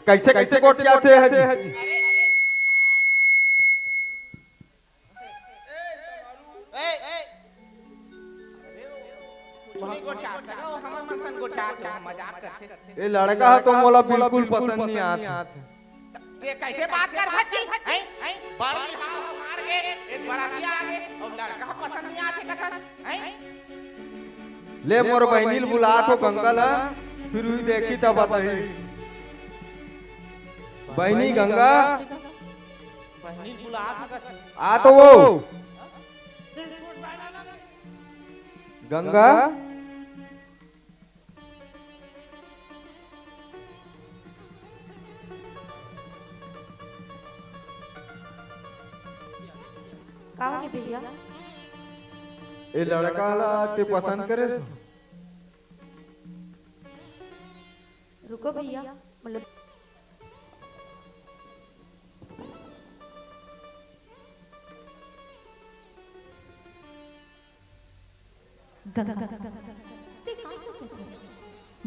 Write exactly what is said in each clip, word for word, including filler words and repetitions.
कइसे कइसे गोठियाथे ह जी? ए, ए, कुछ नहीं गोठियात हे, वो हमर मन सन गोठियात हे, मजाक करथे। ए लड़का ह तो मोला बिल्कुल पसंद नहीं आत। ते कइसे बात करथस जी? हैं? हैं? बड़ बिहाव मार के एक बरातिया आगे अउ लड़का ह पसंद नहीं आत हे कथस, हैं? ले मोर बहिनी ल बुलात हों गंगा ला, फिर उही देखही त बताही। बहिनी गंगा, बहिनी ल बुलात हों कथस। आ तो वो। गंगा। का होगे भैया? ए लड़का ला ते पसंद करेस? रुको भैया, मतलब गंगा, ते का सोचत हस?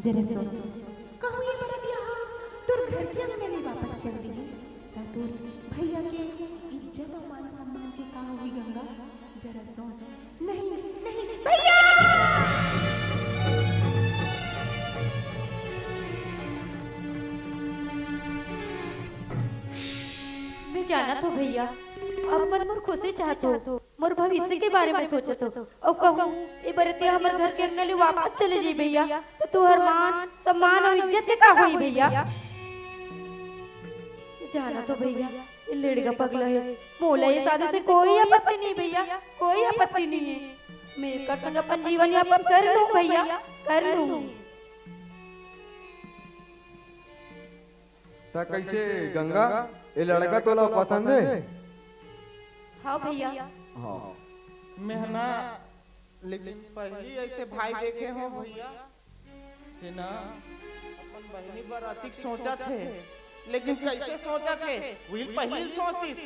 जरा सोच, कहूँ ये बरतिया ह तोर घर के अंगना ले वापस चल दिही, त तोर भैया के इज्जत अउ मान सम्मान के का होही गंगा? जरा सोच। नहीं, नहीं, भैया! मैं जानत हों भैया, आप मन मोर खुशी चाहत हो। मोर भविष्य के बारे में सोचत हो, अउ कहूँ, ए बरतिया हमर घर के अंगना ले वापस चले जाही भैया, त तुहर मान, सम्मान अउ इज्जत के का होही भैया? जानत हो भैया, ए लड़का पगला हे, मोला ए शादी से कोई आपत्ति नहीं भैया, कोई आपत्ति नहीं हे। मैं एकर संग अपन जीवन यापन कर लूँ भैया, कर लूँ। त कइसे गंगा, ए लड़का तोला पसंद हे? हाँ भैया। हाँ। मेंह ना, लेकिन पहिली अइसे भाई देखे हों भैया, जे ना अपन बहिनी बर अतिक सोचत हे, लेकिन कइसे सोचत हे, उही पहिली सोचतिस,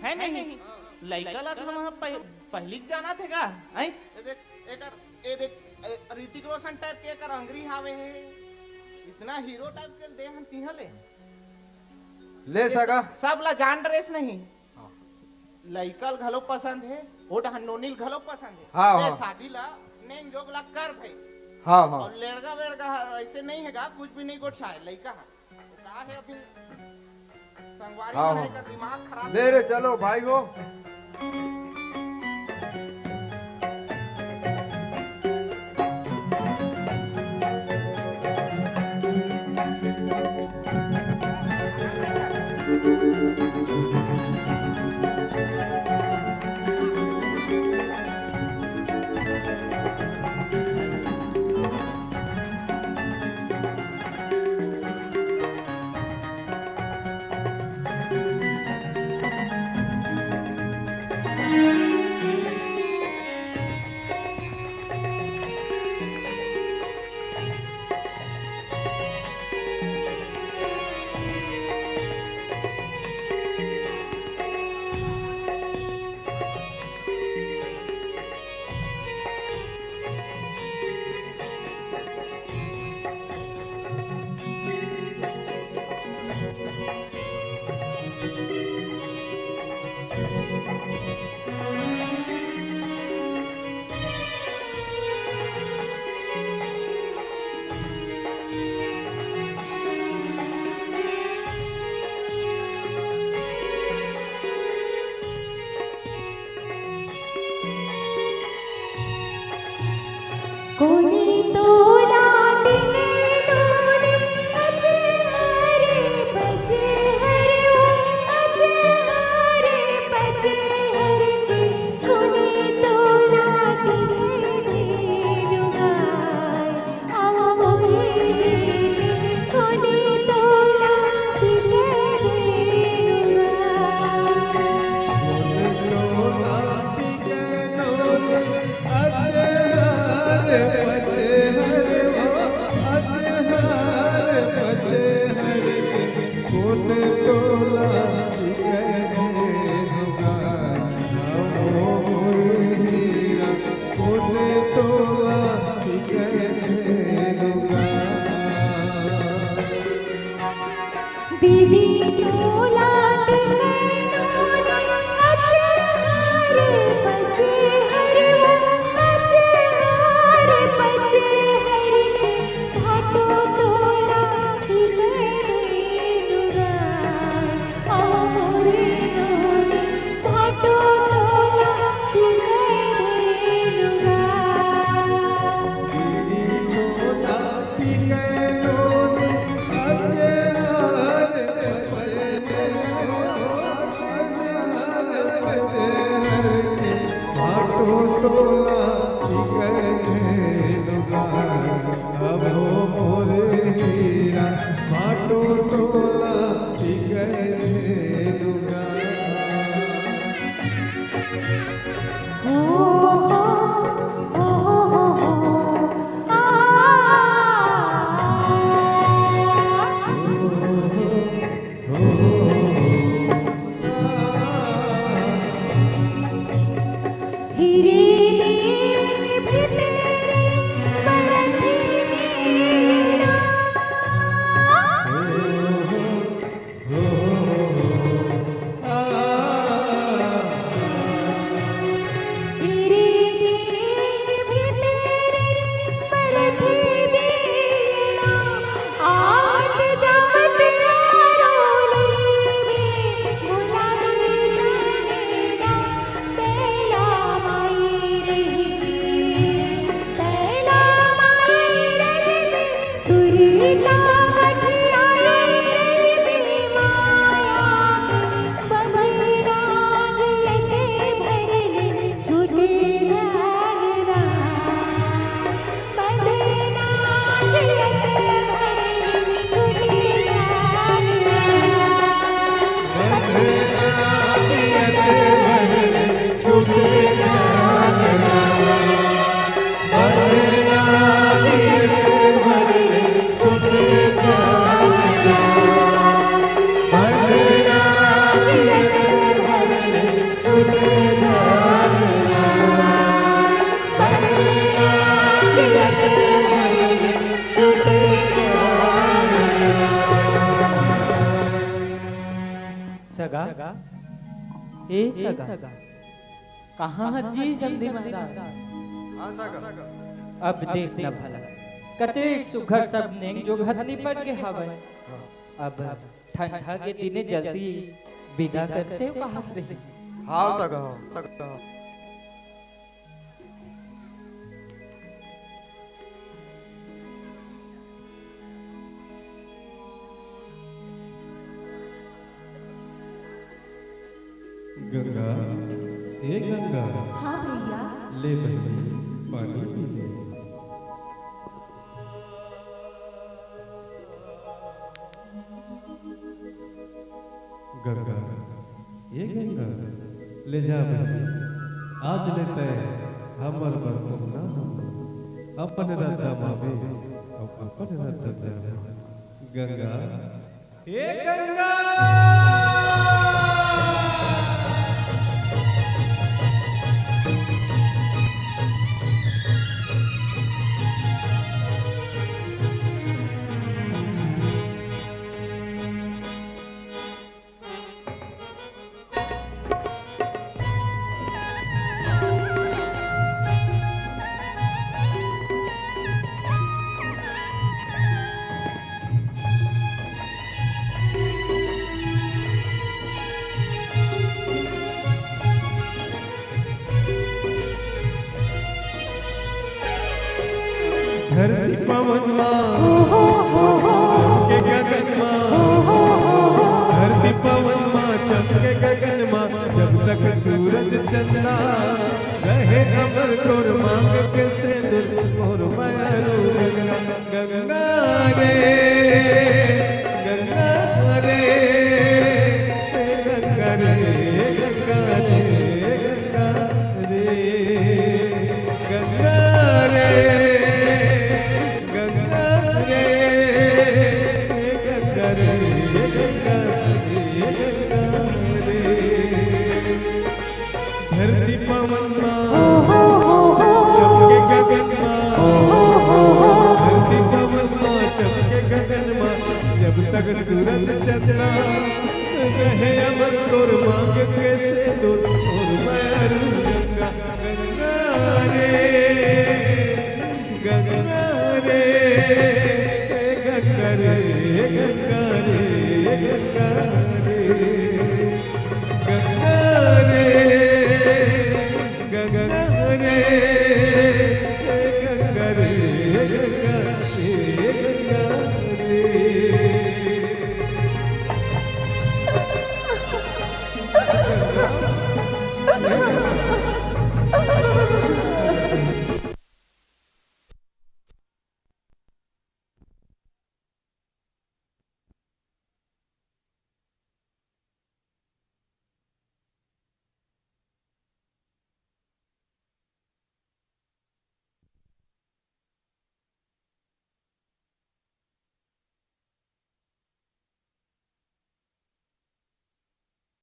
हे नहीं? लइका ला तो हमन पह-, पहिली के जानत हे का? हैं? ए देख, एकर, ए देख, ए, ऋतिक रोशन type के एकर अंगरी हावे हे, इतना hero type के देहन तिहाँ ले। ले सगा। सब ला जान डरेस नहीं। हाँ। लइका ल घलो पसंद हे, ओ डहन नोनी ल घलो पसंद हे। हाँ, ए, हाँ। शादी ला नेंग जोग ला कर भाई। हाँ, हाँ। अउ लेड़गा वेड़गा ह अइसे नहीं हे गा, कुछ भी नहीं गोठियाय, लइका ह। का हे अभी संगवारी हाँ, मन हाँ। एकर दिमाग खराब ले रे, हे। चलो भाई हो। कोनी तोला टिने टोने, अजहर बजहर ओ, अजहर बजहर के, कोनी तोला टिने नुगाय। भाटो टोला इकरे दुकान, अब मोरे हीरा, भाटो टोला इकरे दुकान। सगा, ए सगा, कहाँ हस जी समधी महाराज? हाँ सगा। अब देख न भला, कतेक सुघर सब नेंग जोग हर निपट गे हवय। अब ठंडा के दिने जल्दी बिदा करते कहत रही। हाँ सगा, सगा। गंगा, ए गंगा। हाँ भैया। ले बहिनी, पानी पी ले। गंगा, ए गंगा, ले जा बहिनी, आज ले तैं हमर बर तुम ना हो, अपन रद्दा मावे अउ अपन रद्दा जावे। गंगा, ए गंगा। धरती पवन मा, चमके गगन मा, धरती पवन मा, चमके गगन मा, जब तक सूरज चंदा रहे अमर तोर मांग के सेंदुर मोर माया रो गंगा। गंगा रे, गंगा रे, गंगा रे, गंगा रे, गंगा रे, गंगा रे, गंगा रे, गंगा रे, गंगा रे। धरती पवन मा, चमके गगन मा, धरती पवन मा, चमके गगन मा, जब तक सूरज चंद्रमा